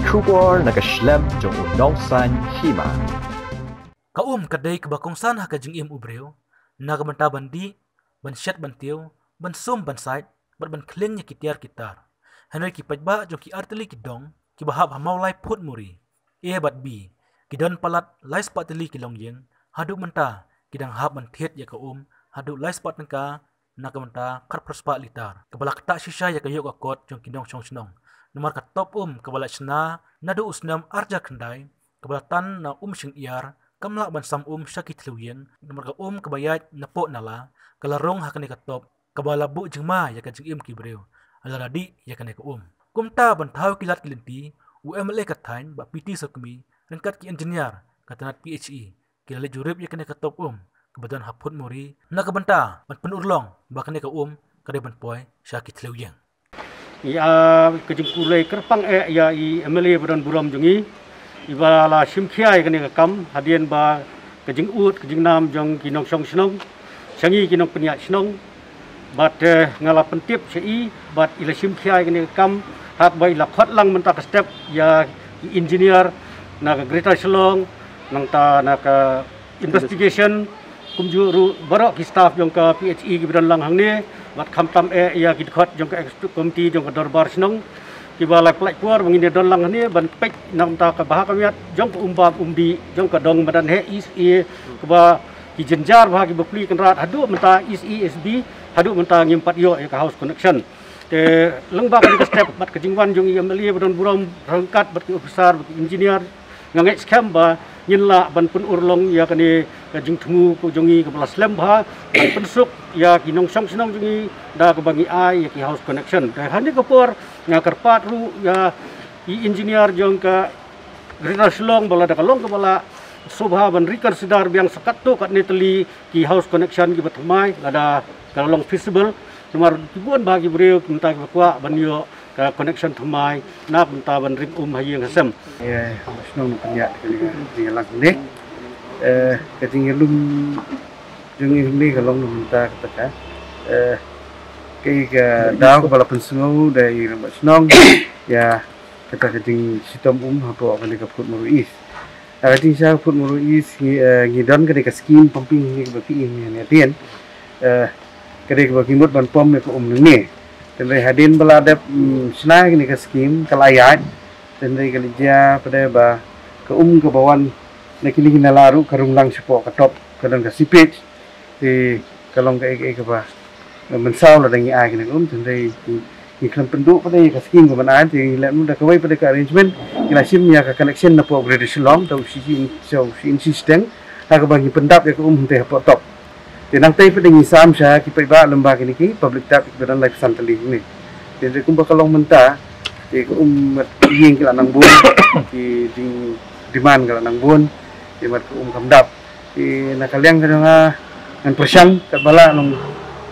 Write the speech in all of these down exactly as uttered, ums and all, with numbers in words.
Khubor na ka shlem jong u nongsan hima. Ka um ka dei kaba kongsan ha ka jingim u briew, na ka bynta ban dih, ban shet ban tiew, ban sum ban sait, bad ban khlieng ïa ki tiar ki tar. Hynrei ki paidbah jong ki artylli ki dong, kiba hap ha mawlai phut muri, A bad B, ki don palat lai spah tylli ki longïing, haduh mynta, ki dang hap ban thied ïa ka um, haduh lai spah tyngka, na ka bynta khatphra spah litar. Kaba la ktah shisha ïa ka ïoh ka kot jong ki nongshong shnong. Namar ka top um kaba la shna naduh u snem arhajar khyndai, kaba la tan na um shyngiar, kam lah ban sam um sha ki thliew ïing, namar ka um kaba ïaid napoh nala, ka la rung ha kane ka top, kaba la buh jingma ïa ka jingim ki briew, lada dih ïa kane ka um. Kumta ban thaw ki lad ki lynti, u M L A ka thaiñ, Bah P T Sawkmie, ryngkat ki engineer, ka tnat P H E, ki la leit jurip ïa kane ka top um, kaba don ha phut muri, na ka bynta, ban pynurlong, ba kane ka um, ka dei ban poi, sha ki thliew ïing. Ïa ka jingpule kyrpang eh ïa i M L A ba don burom jong i, iba la shim khia ïa kane ka kam, hadien ba ka jingud, ka jingnam jong ki nongshong shnong, sha ngi ki nongpynïaid shnong, bad, eh, nga la pyntip sha i, bad i la shim khia ïa kane ka kam, haba i la khot lang mynta ka step, ïa i engineer, na ka Greater Shillong, nangta na ka investigation, kumjuh ruh baroh ki staff jong ka P H E kiba don lang hangne, bad khamtam eh ïa ki dkhot jong ka executive committee jong ka dorbar shnong, kiba la pynlait por ba ngin ïa don lang hangne, ban peit na ka bynta ka bha ka miat, jong ka um bam um dih, jong ka dong madan heh East A, kaba ki jynjar bha kiba plie kynrad, haduh mynta East A, East B, haduh mynta ngim pat ïoh ïa ka house connection. Te lyngba kane ka step bad ka jingwan jong i M L A ba don burom ryngkat bad ki officer bad ki engineer, nga ngeit skhem ba ngin lah ban pynurlong ïa kane ka jingthmu ka jong i kaba la slem bha, ban pynsuk ïa ki nongshong shnong jong i da kaba ngi ai ïa ki house connection. Te ha kane ka por nga kyrpad ruh ïa i engineer jong ka Greater Shillong ba lada ka long kaba la sngewbha ban reconsider biang sa katto katne tylli ki house connection kiba thymmai, lada ka long feasible, namar ki bun bha ki briew mynta kiba kwah ban ïoh ka connection thymmai, na ka bynta ban ring um ha ïing ha sem. Ïa, shnong nongpynïaid kane ka jingïalang ne. Eh, ka jingïalum jong i ne ka long na mynta kata ka. Eh, ka i ka daw kaba la pynsngew da i rangbah shnong. Ïa, kata ka jingshitom um hapoh kane ka Phutmuru East. Ah, ka jingshisha Phutmuru East ngi, eh, ngi don kane ka skim pumping ngi kaba phi ïa ngi ïa tien. Eh, ka dei kaba ngi mut ban pom ïa ka um nangne. Hynrei hadien ba la dep, mm, shna kane ka skim ka la ïaid. Hynrei ka la jia pat ba ka um kaba wan na kine ki nala ruh ka rung lang shapoh ka top ka don ka seepage. Te ka long kaei kaei kaba mynsaw lada ngi ai kane ka um, hynrei ngi khlem pynduh pat ïa ka skim kaba ngi ai, te ngi leh da kawei pat ka arrangement, ngi la shim ïa ka connection napoh Greater Shillong, da u C C in, u C C in shiteng, ha kaba ngi pyndap ïa ka um hangtei hapoh top. Te nangtei pat ngi sam sha ki paidbah lyngba kine ki public tap ba don laiphew san tylli ne. Te kumba ka long mynta, te ka um mat ïing ki la nang bun, ki jing demand ka la nang bun, te mat ka um kam dap. Te na ka liang ka jong nga ngan pyrshang katba lah long,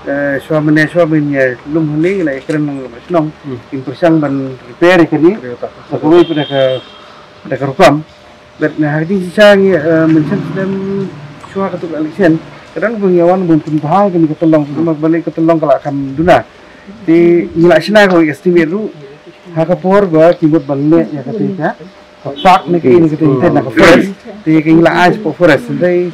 eh, shuwa mynne shuwa mynne lum hangne la ïakren lang ba shnong. Hmm. Ngan pyrshang ban repair ïa kane. Repair ta. Sa kawei pat da ka, da ka rukom. Bad na ha ka jingshisha ngi, eh, mynshem snem shuwa katto ka election. Ka dang ba ngi wan bun pynbha ïa kane ka tyllong, kumba balei ka tyllong ka la kham duna. Te ngi la shna kawei estimate ruh. Ha ka por ba ki mut ban leh ïa kata ka. Ka park ne ka inn kata ïa na ka forest. Te ka ngi la ai shapoh forest. Hynrei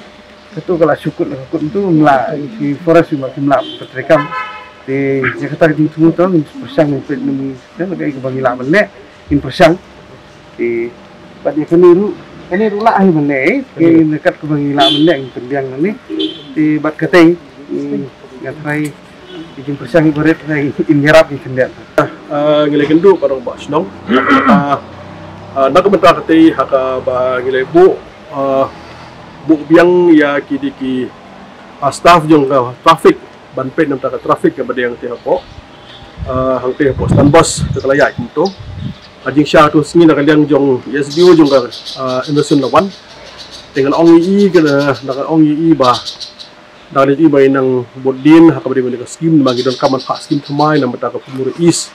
kato ka la shu kut la ka kut tu, ym lah ki forest ym lah, kim lah ban treikam. Te ïa kata ka jingthmu to ngin pyrshang ngin peit ne, ne ka ba ngi lah ban leh, ngin pyrshang. Te bad ïa kane ruh, kane ruh lah ai ban leh, eh. Te ïa kata ka ba ngi lah ban leh ngin pynbiang nangne. Te bad kata, hmm, nga tharai Ki jingpyrshang i barit ngi in ïarap ki khyndiat. Ah, ngi la kynduh ka rangbah shnong. Ah, ah, na ka bynta kata ha kaba ngi la buh, ah, buh biang ïa ki dei ki, ah, staff jong ka traffic ban peit na ka bynta ka traffic kaba dei hangtei hapoh. Ah, hangtei hapoh stand bus ka la ïaid kumto. Ah, jingshisha tu sngi na ka liang jong S D O jong ka, ah, Inner Sim la wan. Te nga ong ïa i ka, nga ong ïa i ba Dang dei ba i nang bud dien ha kaba dei ka skim, namar ngi donkam ban phah skim thymmai na ka bynta ka Phutmuru East.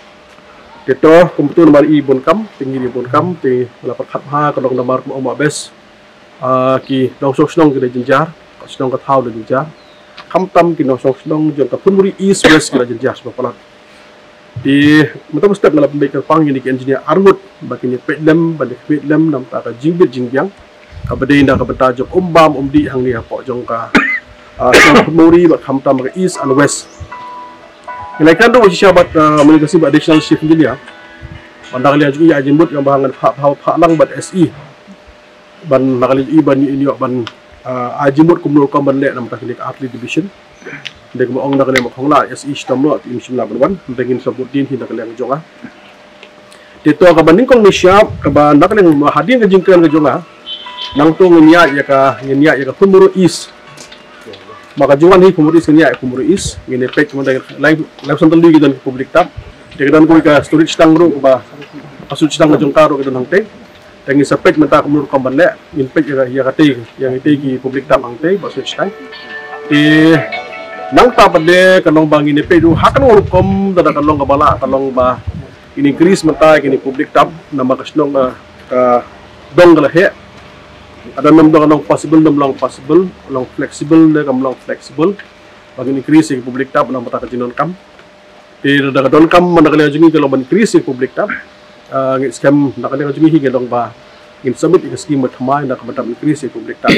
Te to kumto namar i bun kam, te ngi dei bun kam, te la pyrkhat bha ka long namar kumba ong Bah Best. Ah, ki nongshong shnong ki da jynjar, ka shnong ka thaw da jynjar. Khamtam ki nongshong shnong jong ka Phutmuru East West ki da jynjar sha ba palat. Te mynta ba step nga la pynbeit kyrpang ïa kine ki engineer arngut ba kin ïa peit lem, ba kin ïa peit lem na ka bynta ka jingbit jingbiang kaba dei na ka bynta jong um bam um dih hangne hapoh jong ka, ah, Shillong Photmuri bad khamtam ka East and West. Ngi la ïakynduh shisha bad, ah, mynta ka sngi bad additional chief engineer. Bad na ka liang jong ngi ïa jingmut ïa ba ngan phah, phah, phah lang bad S E. Ban na ka liang jong ngi ban ïa ban, ah, ai jingmut kumno rukom ban leh na ka bynta kane ka Artylli division. Dei kumba ong na ka liang ba khongla S E shitom noh, te im shym la ban wan, dei ngin sa bud dien hi na ka liang jong nga. Te to kaba nyngkong nyngshap kaba na ka liang hadien ka jingkren ka jong nga. Nangto ngin ïa ïa ka, ngin ïa ïa ka Photmuri East. Ba ka jong nga hi Photmuri East, ngin ïa ïa Photmuri East, ngin ïa peit kumba dei live, live central ki don public tap. Te ka don kawei ka storage tank ruh kaba, ka storage tank ka jong ka ruh ka don hangtei. Te ngin sa peit mynta kumno rukom ban leh, ngin peit ïa ka, ïa katei, ïa katei ki public tap hangtei, ba switch tank. Te nangta pat de ka long ba ngin ïa peit ruh ha kano rukom, lada ka long kaba lah, ka long ba ngin increase mynta kine public tap, namar ka shnong ka, ka dong ka la heh. Lada ym don ka long possible, ym long possible, long flexible ne kam long flexible. Ba ngin increase ïa ki public tap namar ka jingdonkam. Te lada ka donkam na ka liang jong ngi ka long ban increase ïa public tap. Ah, ngi skhem na ka liang jong ngi hi ngi long ba ngin submit ïa ka scheme ba thymmai na ka bynta increase ïa public tap.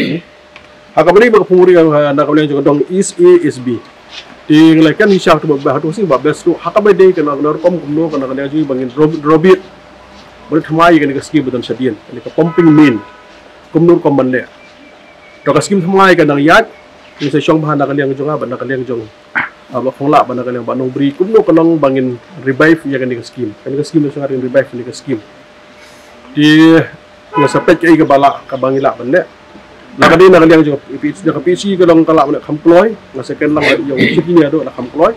Ha kaba dei ba ka Photmuri, ah, na ka liang jong ka dong East A, East B. Te ngi la ïakren shisha ha kaba, ha kaba shisha ba best ruh ha kaba dei ka na, na rukom kumno ka na ka liang jong ngi ba ngin rob-, robit. Ba thymmai ïa kane ka scheme ba don shadien, kane ka pumping main. Kumno rukom ban leh. To ka scheme thymmai ka nang ïaid, ngin sa shong bha na ka liang jong nga bad na ka liang jong, ah, Bah Khonglah bad na ka liang Bah Nongbri, kumno ka long ba ngin revive ïa kane ka scheme. Kane ka scheme la shong, ngin revive kane ka scheme. Te nga sa peit kaei kaba lah, kaba ngi lah ban leh. La ka dei na ka liang jong ka P H E, na ka P H E ka long ka lah ban leh kham kloi, nga sa kren lang ïa u chief engineer ruh la kham kloi.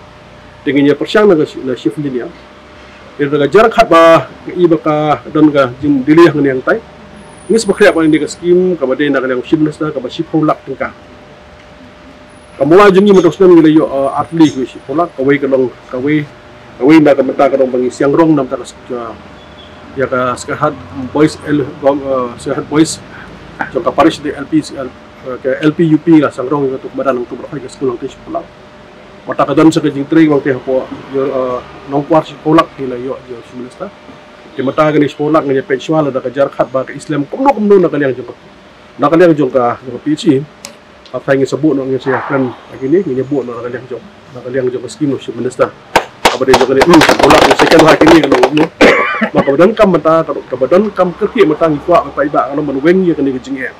Te ngin ïa pyrshang na ka shi-, na chief engineer. Te da ka jar khat ba i ba ka don ka jingdelay hangne hangtai. Ngi sa pyrkhat ba kane ka scheme kaba dei na ka liang chief minister kaba shiphew lak tyngka. Ka mula jong ngi mynta u snem ngi la ïoh, uh, artylli kawei shiphew lak, kawei ka long, kawei, kawei na ka bynta ka dong ba ngi siang rong na ka bynta ka, uh, ïa ka Skyhawk Boys L, uh, Skyhawk Boys jong ka parish de L P, uh, ka L P U P la siang rong ïa ka tu ka madan nangtu ba hoi ka skul hangtei shiphew lak. Mynta ka don sa ka jingtrei ba te hapoh, uh, Nongkwar shiphew lak ngi la ïoh jong chief minister. Te mynta kane shiphew lak ngi ïa peit shuwa lada ka jar khat ba ka i slem kumno kumno na ka liang jong ka, na ka liang jong ka, jong ka P H E. Hap thai ngin sa buh noh, ngin sa ïa kren ha kine, ngin ïa buh noh na ka liang jong, na ka liang jong ka scheme of chief minister. Kaba dei jong kane, hmm, sa buh lah, ngin sa kren ha kine ka long, hmm. Ba kaba donkam mynta, kaba, kaba donkam kyrkieh mynta ngi kwah ba paidbah ka long ban weng ïa kane ka jingeh.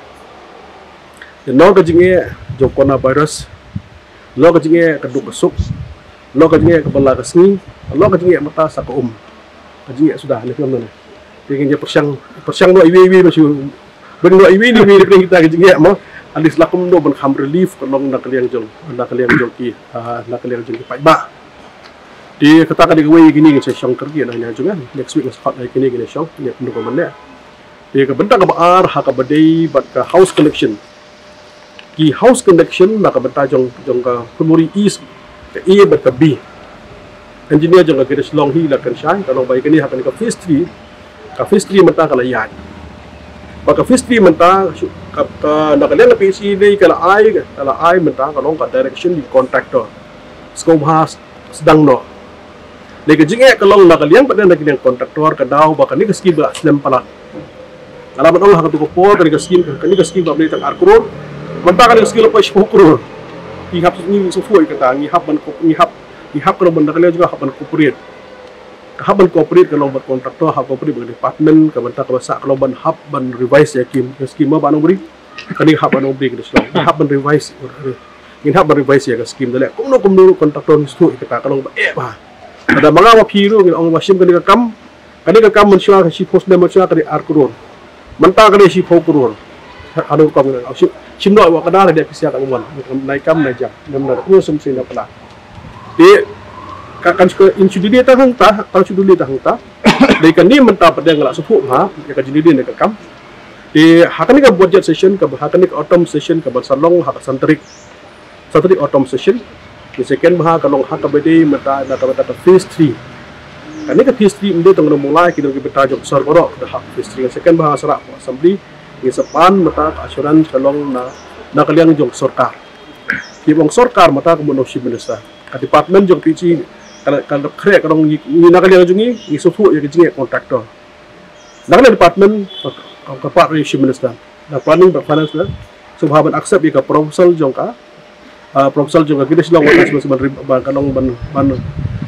Ïa noh ka jingeh jong coronavirus, noh ka jingeh ka duk ka suk, noh ka jingeh kaba la ka sngi, noh ka jingeh mynta sa ka um. Ka jingeh suda ne, phi ong ne. Te ngin ïa pyrshang, pyrshang noh iwei iwei ba shu, bad noh iwei ne iwei ne kita ka jingeh mo. At least la kumno ban kham relief ka long na ka liang jong, na ka liang jong ki, ah, na ka liang jong ki paidbah. Te kata ka dei kawei kine ngin sa shong kyrkieh na ka liang jong ngi. Next week ngin sa khot na kine ngin sa shong, ngin ïa pynduh ka mynne. Te ka bynta kaba ar ha kaba dei bad ka house connection. Ki house connection na ka bynta jong, jong ka Photmuri East, ka A bad ka B. Engineer jong ka Greater Shillong hi la kren shai, ka long ba ïa kane ha kane ka phase three, ka phase three mynta ka la ïaid. Ba ka phase three mynta, ka, ka, na ka liang ka P H E dei ka la ai, ka la ai mynta ka long ka direction ïa u contractor. Sngewbha sdang noh. Dei ka jingeh ka long na ka liang pat na ka liang contractor ka daw ba kane ka scheme ba slem palat. Nga la ban ong ha katu ka por kane ka scheme, kane ka scheme ba dei tang ar klur. Mynta kane ka scheme la poi shiphew klur. Ngi hap, ngi sngewthuh ïa kata, ngi hap ban ko-, ngi hap, ngi hap ka long ban na ka liang jong nga hap ban cooperate. Ka hap ban cooperate ka long bad contractor, hap cooperate bad department, ka bynta kaba sah ka long ban hap ban revise ïa ka scheme, ka scheme ba nang bri. Kane hap ban ong bri ka dei shlong. Hap ban revise. Ngin hap ban revise ïa ka scheme da leh. Kumno kumno contractor ngi sngewthuh ïa kata ka long ba eh ba. Lada ma nga ma phi ruh ngin ong ba shim kane ka kam. Kane ka kam mynshuwa ka shiphew snem mynshuwa ka dei ar klur. Mynta ka dei shiphew klur. Ano rukom ngin ong shim, shim noh ïa ka dei ka pisa ka mon. Nai kam nai jam. Ngam da kumno sum sing da pla. Te ka kan shu in shu dei ta hangta, kan shu dei ta hangta. Dei kane mynta pat nga la sngewthuh ha ïa ka jingdei ne ka kam. Te ha kane ka budget session kaba, ha kane ka autumn session kaba sa long ha ka san tarik. San tarik autumn session. Ngi second bha ka long ha kaba dei mynta na ka bynta ka phase three. Kane ka phase three ym dei tang na Mawlai, ki dei ki bynta jong ka sor baroh da ha phase three. Ngi second bha sara assembly. Ngi sa pan mynta ka assurance ka long na, na ka liang jong ka sorkar. Ki bang sorkar mynta ka mut na u chief minister. Ka department jong ka P H E Ka, ka, ka, ka, ka, ngi, ngi na ka liang jong ngi, ngi sngewthuh ïa ka jingeh contractor. Na ka liang department, ka, ka, ka part ïa Chief Minister. Na planning bad finance na. So, haba ban accept ïa ka proposal jong ka, ah, proposal jong ka Greater Shillong Water Resources ban re-, ban ka long ban, ban,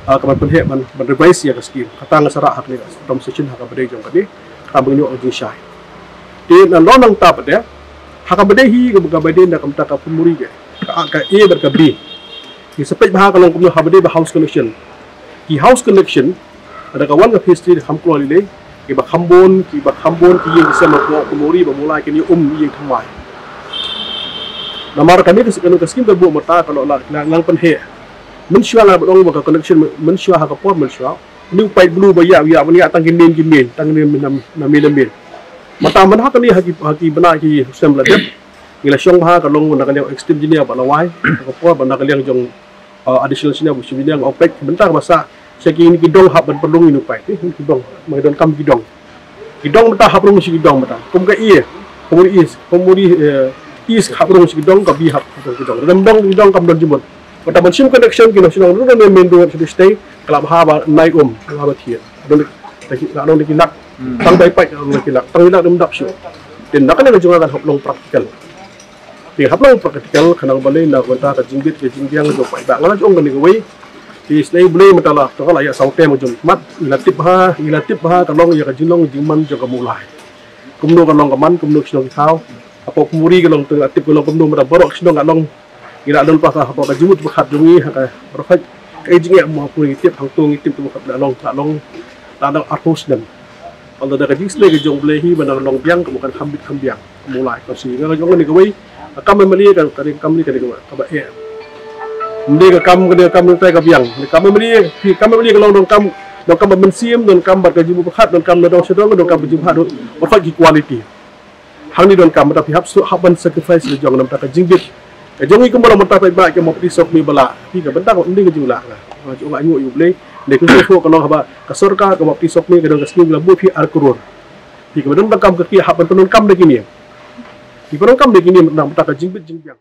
ah, ka ban pynheh ban, ban revise ïa ka scheme. Kata nga sa rah ha kane ka conversation ha kaba dei jong kane. Kata ban ïoh ka jingshai. Te na long nangta pat de. Ha kaba dei hi kaba, kaba dei na ka bynta ka Phunmuri ka. Ka, ka A bad ka B. Ngi sa peit bha ka long kumno haba dei ba house connection. Ki house connection, lada ka wan ka phase three da kham kloi lei lei, kiba kham bun, kiba kham bun ki ïing ki sem hapoh Phunmuri, ba Mawlai kin ïa um ïing thymmai. Namar kane ka, kane ka scheme ka buh mynta ka la, la, la nang pynheh. Mynshuwa la ba ong ba ka connection, mynshuwa ha ka por mynshuwa. Une u pipe blue ba ïa, ïa, ban ïa tang ki main, ki main, tang ki main na, na main, na main. Mynta mynta ha kane ha ki, ha ki bnai ki sem la dep. Ngi la shong bha ka long na ka liang executive engineer ba la wai, ha ka por ba na ka liang jong, uh, additional engineer, chief engineer, nga ong peit, bynta ba sah sha kine ki dong hap ban pynrung ïa une u pipe, eh, ki dong, ma ki donkam ki dong. Ki dong mynta hap rung sha ki dong mynta. Kum ka A, Phunmuri East, Phunmuri, eh, East hap rung sha ki dong, ka B hap rung sha ki dong. Dang dong ki dong kam don jingmut. Mynta ban shim connection ki nong shnong ruh ne main road sha state, ka la bha ba nai um, ka la bha thied. Don ki, la don ki lak. Hmm. Tang bai pipe la don ki lak, tang ki lak dum dap shuh. Te na kane ka jong nga kan hap long practical. Te hap long practical, khnang balei na ka bynta ka jingbit ka jingbiang jong paidbah. Nga la ong kane kawei. Te isynei Blei mynta la, to la ïa saw tem jong mat, ngi la tip bha, ngi la tip bha ka long ïa ka jinglong jingman jong ka Mawlai. Kumno ka long ka man, kumno ka shnong ki thaw. Hapoh Phunmuri ka long, te la tip ka long kumno mynta baroh ka shnong ka long. Ngi la don pa ka, hapoh ka jingmut jingpyrkhat jong ngi ha ka baroh ka, ka jingeh mo ha Phunmuri ngi tip, hangto ngi tip tu ka la long, la long, la long arphew snem. Ynda da ka jingshlei ka jong U Blei hi ba nang long biang, ka bukan kham bit kham biang. Mawlai ka shi nga ka jong kane kawei. Ka kam M L A ka, ka dei ka kam ne ka dei ka ba eh. Ym dei ka kam, ka dei ka kam ne ka biang. Ka kam M L A, phi kam M L A ka long donkam, donkam ba mynsiem, donkam bad ka jingmut jingpyrkhat, donkam na dong sha dong, donkam ba jingpyrkhat, donkam ba ki quality. Hangne donkam ba phi hap shu hap ban sacrifice la jong namar ka jingbit. Ka jong ngi kumba long mynta paidbah ki mop ti sok mi ba lah. Phi ka bynta ka ym dei ka jinglah ka. Nga ju nga ngu ïa U Blei. Dei ka shu ka long haba ka sorkar ka mop ti sok mi ka dong ka sngi la buh phi ar klur. Phi ka ba don donkam ka ki hap ban pyndonkam da kine. Phi pyndonkam da kine namar ka jingbit jingbiang.